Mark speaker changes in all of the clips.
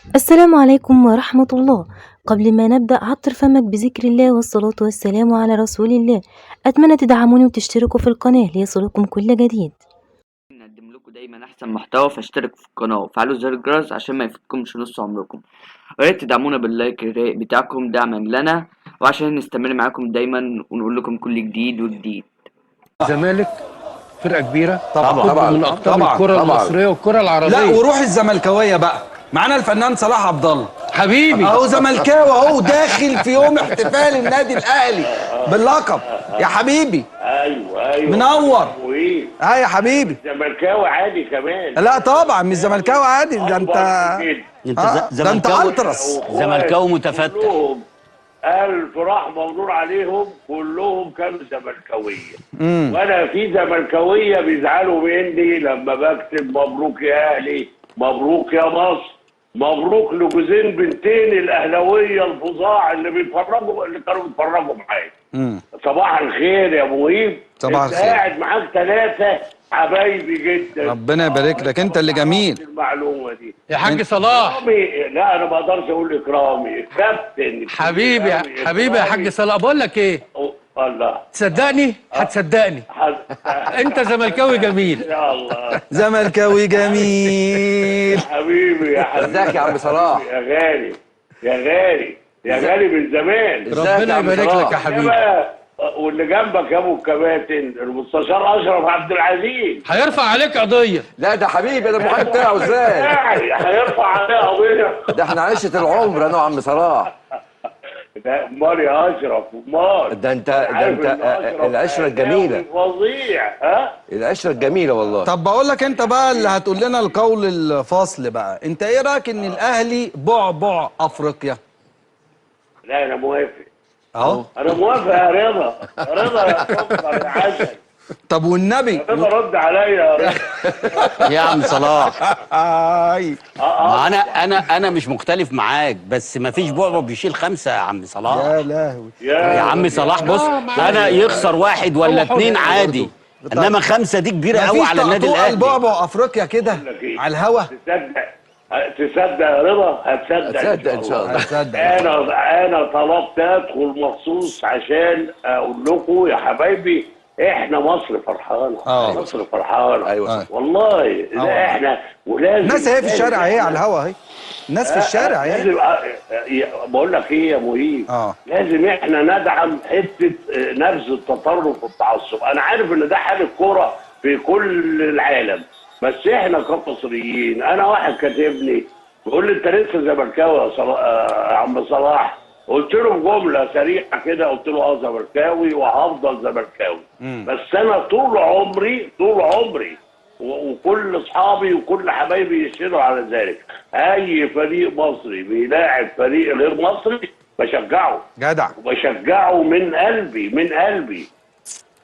Speaker 1: السلام عليكم ورحمة الله. قبل ما نبدأ عطر فمك بذكر الله والصلاة والسلام على رسول الله. أتمنى تدعموني وتشتركوا في القناة ليصلكم كل جديد.
Speaker 2: نقدم لكم دايما احسن محتوى، فاشتركوا في القناة وفعلوا زر الجرس عشان ما يفوتكمش نص عمركم. ويا ريت تدعمونا بال like الرايق بتاعكم دعما لنا، وعشان نستمر معاكم دايما ونقول لكم كل جديد وجديد.
Speaker 3: الزمالك فرقه كبيرة
Speaker 4: طبعا
Speaker 3: قطب من اقطاب
Speaker 4: طبعا
Speaker 3: الكره
Speaker 4: طبعا.
Speaker 3: المصرية والكره العربية.
Speaker 4: لا وروح الزملكاويه بقى معانا الفنان صلاح عبد الله
Speaker 3: حبيبي
Speaker 4: اهو زملكاوي اهو داخل في يوم احتفال النادي الاهلي باللقب يا حبيبي.
Speaker 5: ايوه ايوه
Speaker 4: منور.
Speaker 5: وايه
Speaker 4: اه يا حبيبي
Speaker 5: زملكاوي عادي كمان.
Speaker 4: لا طبعا مش زملكاوي عادي، ده انت
Speaker 6: انت
Speaker 4: ده انت
Speaker 6: زملكاوي
Speaker 4: التراس.
Speaker 6: زملكاوي متفتح.
Speaker 5: كلهم الف رحمه ونور عليهم، كلهم كانوا زملكاويه. وانا في زملكاويه بيزعلوا مني لما بكتب مبروك يا اهلي، مبروك يا مصر، مبروك لجوزين بنتين الاهلاوية الفظاع اللي بيتفرجوا، اللي كانوا بيتفرجوا معايا. صباح الخير يا مهيب.
Speaker 4: صباح
Speaker 5: انت
Speaker 4: الخير.
Speaker 5: قاعد معاك ثلاثة حبايبي جدا.
Speaker 4: ربنا يبارك لك، انت اللي جميل.
Speaker 5: المعلومة دي
Speaker 3: يا حاج صلاح.
Speaker 5: اكرامي، لا انا ما اقدرش اقول اكرامي كابتن
Speaker 3: حبيبي
Speaker 5: إكرامي،
Speaker 3: حبيبي يا حاج صلاح، بقول لك ايه،
Speaker 5: الله
Speaker 3: تصدقني هتصدقني، انت زملكاوي جميل.
Speaker 5: يا الله
Speaker 4: زملكاوي جميل.
Speaker 5: حبيبي يا حبيبي.
Speaker 7: ازيك يا عم صلاح؟
Speaker 5: يا غالي يا غالي يا غالي من زمان.
Speaker 7: ازيك يا
Speaker 3: ربنا
Speaker 7: عم
Speaker 3: يبارك
Speaker 7: صلاح؟
Speaker 3: لك يا حبيبي.
Speaker 5: بقى واللي جنبك يا ابو الكباتن المستشار اشرف عبد العزيز.
Speaker 3: هيرفع عليك قضية.
Speaker 7: لا ده حبيبي، ده المحامي بتاعه. ازاي؟
Speaker 5: هيرفع عليا قضية.
Speaker 7: ده احنا عشرة العمر انا وعم صلاح.
Speaker 5: ده امال يا اشرف، امال.
Speaker 7: ده انت ده
Speaker 5: عارف
Speaker 7: انت
Speaker 5: إن أشرف
Speaker 7: العشرة الجميلة،
Speaker 5: فظيع. ها
Speaker 7: العشرة الجميلة والله.
Speaker 4: طب بقول لك انت بقى اللي هتقول لنا القول الفاصل بقى، انت ايه رايك ان الاهلي بعبع افريقيا؟
Speaker 5: لا انا موافق،
Speaker 4: اهو.
Speaker 5: انا موافق يا رضا. يا رضا يا سكر يا عسل.
Speaker 4: طب والنبي
Speaker 5: رضا رد عليا يا رضا.
Speaker 6: يا عم صلاح،
Speaker 4: اي
Speaker 6: ما انا مش مختلف معاك، بس ما فيش بعبع بيشيل خمسة يا عم صلاح.
Speaker 4: يا لهوي
Speaker 6: يا عم صلاح بص، انا يخسر واحد ولا
Speaker 3: هو حر
Speaker 6: اتنين عادي، انما خمسة دي كبيرة قوي
Speaker 4: مفيش
Speaker 6: على النادي
Speaker 4: طقطوقه
Speaker 6: الاهلي.
Speaker 4: لبعبع افريقيا كده
Speaker 5: لك إيه؟
Speaker 4: على الهوا.
Speaker 5: تصدق تصدق يا رضا، هتصدق
Speaker 7: هتصدق ان شاء الله.
Speaker 4: هتصدق.
Speaker 5: انا طلبت ادخل مخصوص عشان اقول لكم يا حبايبي احنا مصر فرحانة. مصر فرحانة.
Speaker 7: ايوه صح.
Speaker 5: والله لا احنا ولازم
Speaker 4: الناس اهي في
Speaker 5: لازم
Speaker 4: الشارع اهي
Speaker 5: إحنا-
Speaker 4: على الهوا اهي، الناس في الشارع اهي.
Speaker 5: لازم بقول لك ايه يا مهيب، لازم احنا ندعم حتة نبذ التطرف والتعصب. انا عارف ان ده حال الكورة في كل العالم، بس احنا كمصريين. انا واحد كاتبني بيقول لي انت لسه زملكاوي يا يا عم صلاح؟ قلت له بجملة سريعة كده، قلت له اه زملكاوي وهفضل زملكاوي، بس انا طول عمري طول عمري وكل اصحابي وكل حبايبي يشهدوا على ذلك، اي فريق مصري بيلاعب فريق غير مصري بشجعه.
Speaker 4: جدع.
Speaker 5: وبشجعه من قلبي من قلبي.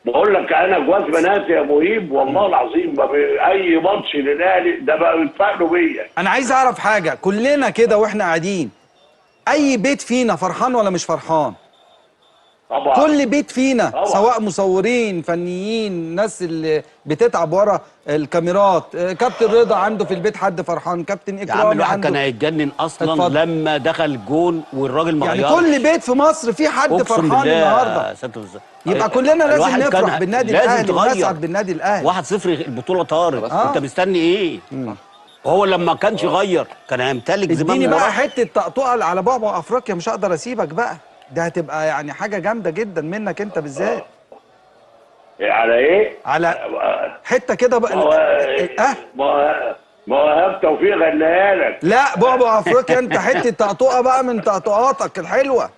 Speaker 5: بقول لك انا جواز بناتي يا مهيب والله العظيم ما اي ماتش للاهلي ده بقى بيتفائلوا بيا.
Speaker 4: انا عايز اعرف حاجة، كلنا كده واحنا قاعدين اي بيت فينا فرحان ولا مش فرحان؟
Speaker 5: طبعا
Speaker 4: كل بيت فينا
Speaker 5: طبعا.
Speaker 4: سواء مصورين فنيين الناس اللي بتتعب ورا الكاميرات، كابتن رضا عنده في البيت حد فرحان، كابتن
Speaker 6: يا عم
Speaker 4: اكرامي
Speaker 6: الواحد كان
Speaker 4: عنده،
Speaker 6: هيتجنن اصلا
Speaker 4: اتفضل.
Speaker 6: لما دخل الجون والراجل ما
Speaker 4: يعني
Speaker 6: غيرش.
Speaker 4: كل بيت في مصر في حد
Speaker 6: اقسم
Speaker 4: فرحان
Speaker 6: بالله
Speaker 4: النهارده.
Speaker 6: يا سيادة الوزير.
Speaker 4: يبقى كلنا لازم
Speaker 6: الواحد كان
Speaker 4: نفرح بالنادي
Speaker 6: لازم
Speaker 4: الاهلي
Speaker 6: تغير.
Speaker 4: ونسعد بالنادي الاهلي.
Speaker 6: 1-0 البطولة طارت. انت مستني ايه؟ هو لما كانش غير كان هيمتلك زمام
Speaker 4: اديني بقى
Speaker 6: ورا.
Speaker 4: حتة طقطقة على بعبع افريقيا، مش هقدر اسيبك بقى، ده هتبقى يعني حاجة جامدة جدا منك انت بالذات.
Speaker 5: على ايه؟
Speaker 4: على حتة كده بقى.
Speaker 5: ما هو ما هو ايهاب توفيق غناها لك.
Speaker 4: لا بعبع افريقيا انت حتة طقطقة بقى من طقطقاتك الحلوة.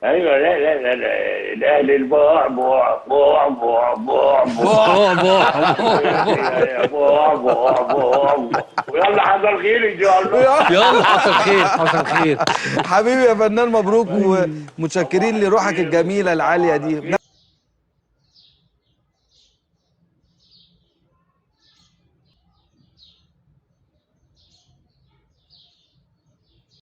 Speaker 5: ايوه لا لا لا, لا. الاهلي الباع باع باع باع باع باع
Speaker 3: بوع بوع
Speaker 5: باع باع باع. ويلا حصل خير ان شاء الله.
Speaker 3: يلا حصل خير، حصل خير.
Speaker 4: حبيبي يا فنان، مبروك ومتشكرين لروحك الجميلة العالية دي.